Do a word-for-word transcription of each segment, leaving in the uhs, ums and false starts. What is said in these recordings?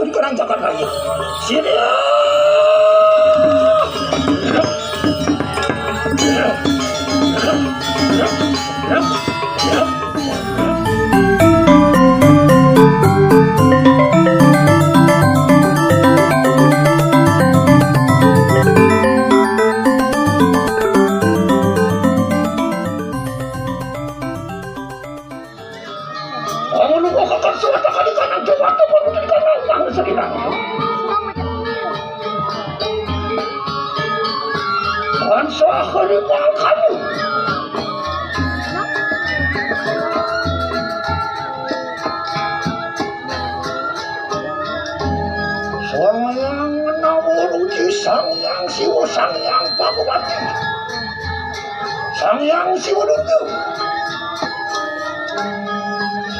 Di kanang jagat raya. Sini. Ang lupa kakan suwata kadi kanang jawata baru di kanang bangsa di kanang. Bangsa harimau kami. Sang Hyang Nawar Uji, Sang Hyang Siwa, Sang Hyang Pagawati. Sang Hyang Siwa Durga.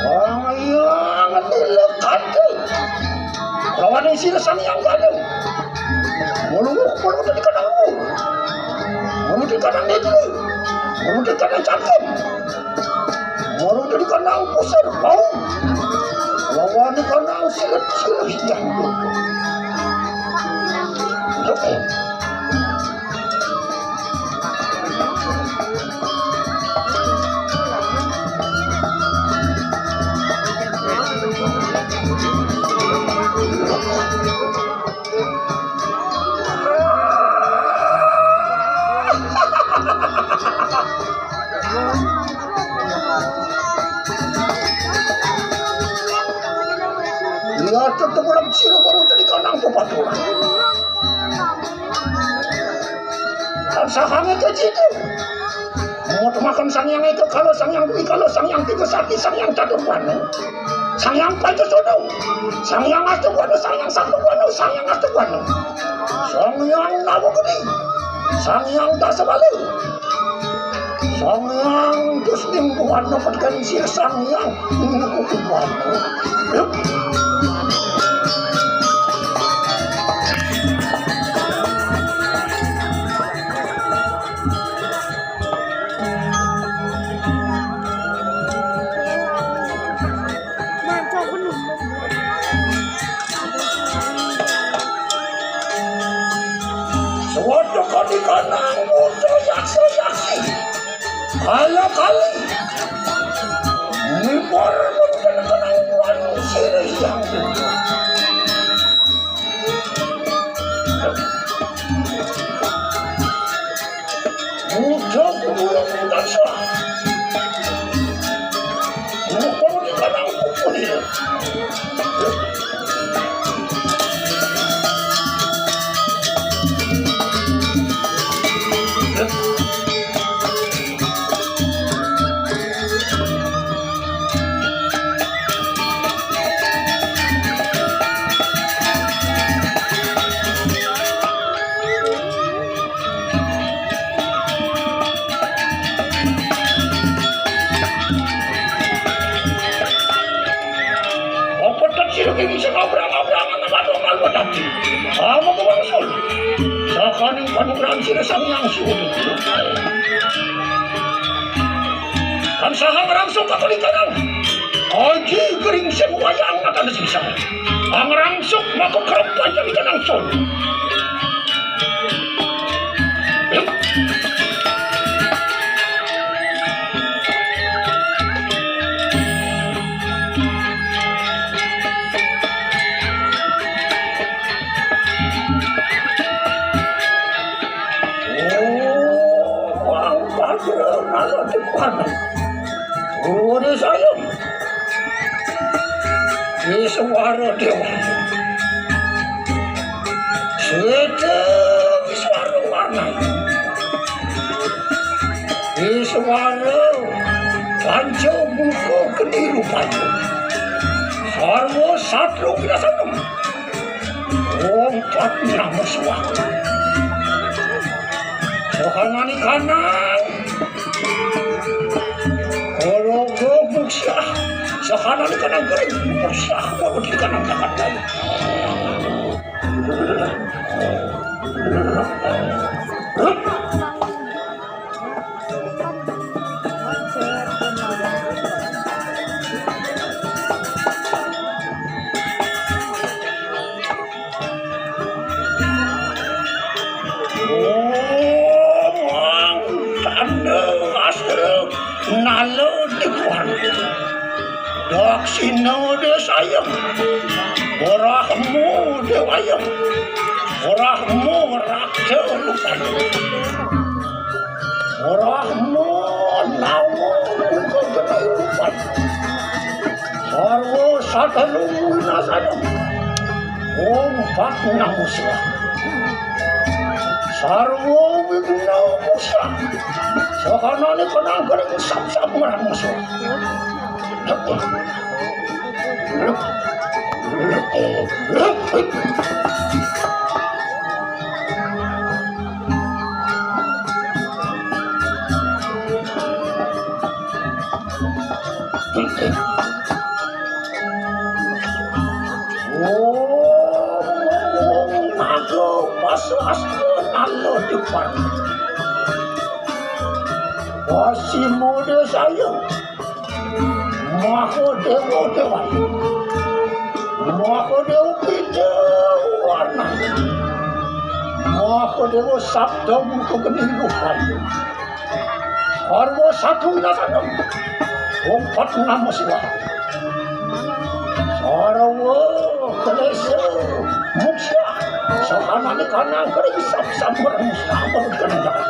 Sang Hyang Nila Kanta. Lawan sira Sang Hyang Gana. Mulungguh, mulungguh di kanang mur. Mulungguh di kanang negeri. Mulungguh di kanang cangkem. Mulungguh di kanang pusir bau. Lawan di kanang silet-silet yang. Iya, tetep orang sira baru tadi kanang pepaturan. Kan sahange kecitu. Mau makan Sang Hyang Eka Kala, Sang Hyang Dwi Kala, Sang Hyang Tiga Sakti, Sang Hyang Catur Wano, Sang Hyang Pancasodong, Sang Hyang Astawana, Sang Hyang Sabda Wano, Sang Hyang Astawana, Sang Hyang Nawagede, Sang Hyang Dasabala, Sang Hyang Dusning Buwana, petkan sir Sang Hyang Buwana. Sewaktu kadi kanang muda yaksa-yaksi. Kala-kali. Mimbar mungkin kanang wan sirih yang. Muda kumulung dansa. Mumpung di kanang kumpul. Opo tak sira kene sing abrang-abrangan nang ado malu dadi. Sama kewangsul. Sakaning panugrahan sira Sang Hyang Siwa. Kan saha ngrangsuk kakalikanan. Aji gering sing wayang matan sisa. Ngrangsuk maka kerep panjang kanang sol. Oh, Wang Padra nalati panah. Purwono saya. Iswara Dewa. Sweta Iswara Warna. Iswara Panca Muka Geni Rupanya. Sarwa Satru Bidasanam. Ongkat nama suwak. Sohanani kanang. Kologo muksah. Sohanani kanang gering. Muksah. Kologo di kanang kakat lain. Sinode sayem, orahmu dewayem, orahmu raksa lupayem, orahmu nawa muka geni lupayem. Sarwa satelu winasana, ompat namuswa. Sarwa wigna muswa. Sahanane kanang kering sap-sap marang muswa. Om naga pasrastra nala dipar. Pasimode saya. Maha Dewa Dewa. Maha Dewa Pijawana. Maha Dewa Sabda Muka Geni Ruhaya. Sarwa satu winasana. Ompat namuswa. Sarwa klesa muswa. Sahanane kanang kering sap-sap marang muswa. Ampun kanang jagat.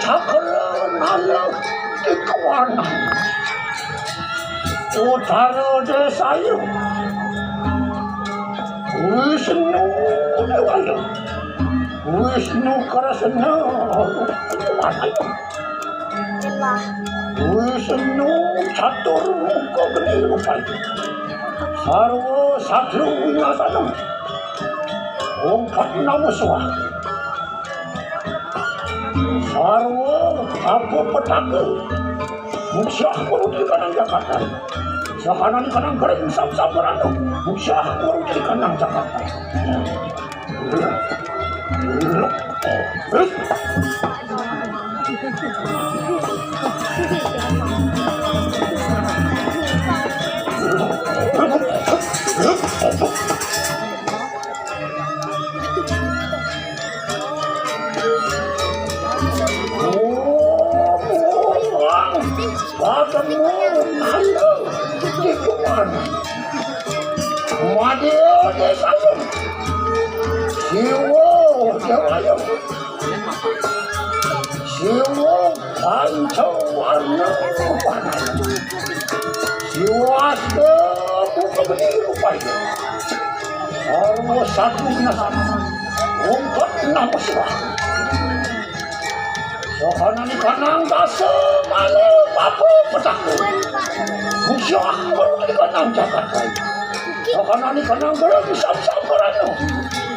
Cakra nala dikawana. Utara desaya. Wisnu dewaya. Wisnu Kresna. Wisnu catur muka geni rupanya. Sarwa satru winasana. Ompat namuswa. Sarwa apa petaka. Musyah perlu dikanang jagat. Sahanane kanang kering sap-sap marang. Musyah perlu dikanang jagat. Madya Desa. Siwa Dewaya. Siwa Pancawarna. Siwa Asta Muka Geni rupanya. Sarwa satu winasana. Ompat namuswa. Sahanane kanang dasa mala papa petaka. Musyah perlu dikanang jagat raya. Sahanane kanang kering sap-sap marang.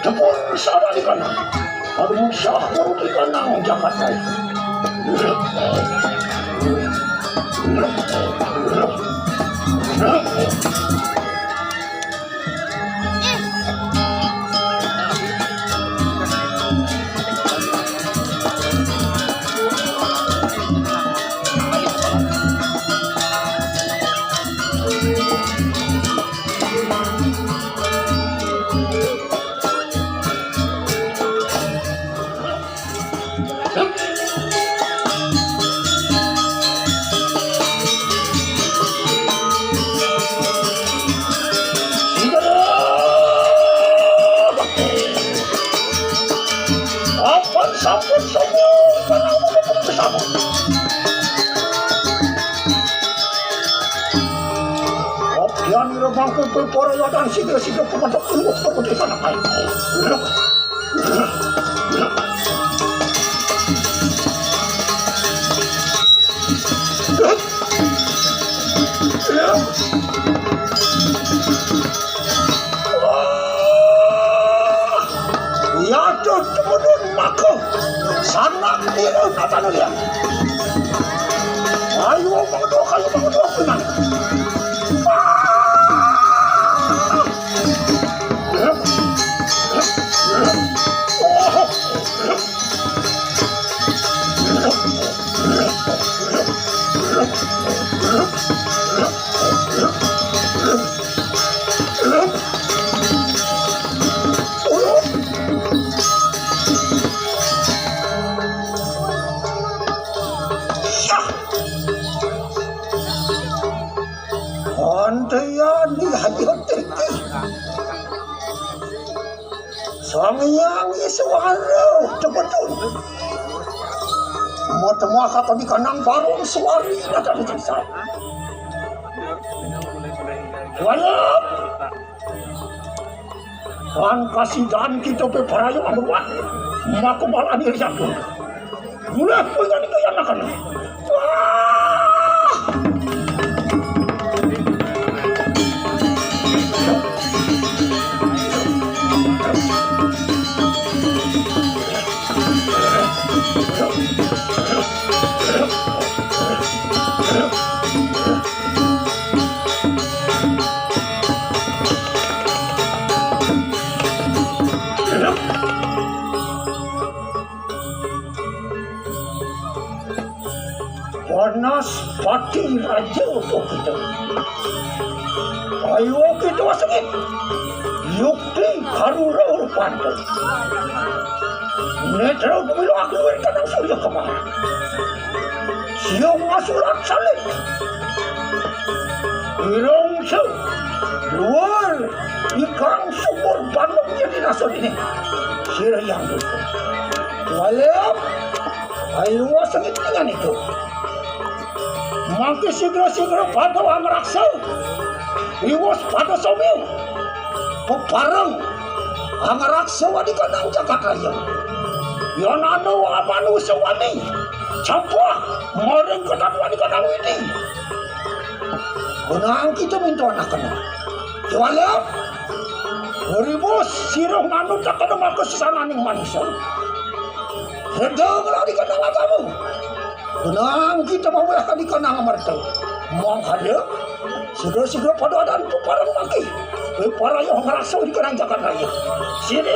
Jebul sahanane kanang. Pada musyah perlu dikanang jagat raya. Ampun sampun semua para bersama. Opian ira mangku para yadan sigra-sigra pemetok lungguh pemuda tanah air. Anak niru kata dia. Ayo mangedok, ayo mangedok, teman. Antean di hayo teki. Sang Hyang Iswara tebetun. Mata maka tadi kanang barung suari datang di desa. Wayah. Kan kasidan kita pe parayo amruan. Makumalan iri aku. Mulai punya itu yang akan. Wah! Panas pati raja ko kita. Ayo kita sengit. Yukti karura urpanta. Netra pemilu aku kanang surya kemar. Siung masulat salib. Irung su. Luar. Ikang subur bandung jadi naso ini. Sira yang dulu. Walep. Ayo sengit dengan itu. Mangke sigra-sigra pada angraksa. Iwas pada somiu. Pepareng angraksa wadi kanang jagat raya. Yan anu amanu sewani. Campur maring ketan wadi kanang widi. Benang kita minta anak kena. Jualap. Ribus sirah manut tak kena maka sesananing manusia. Reda ngelak di kanang agama. Benang kita maweh di kanang amarta. Mangkada, segera-segera pada adan peparang maki. Para yang ngerasa di kanang jagat raya. Sini.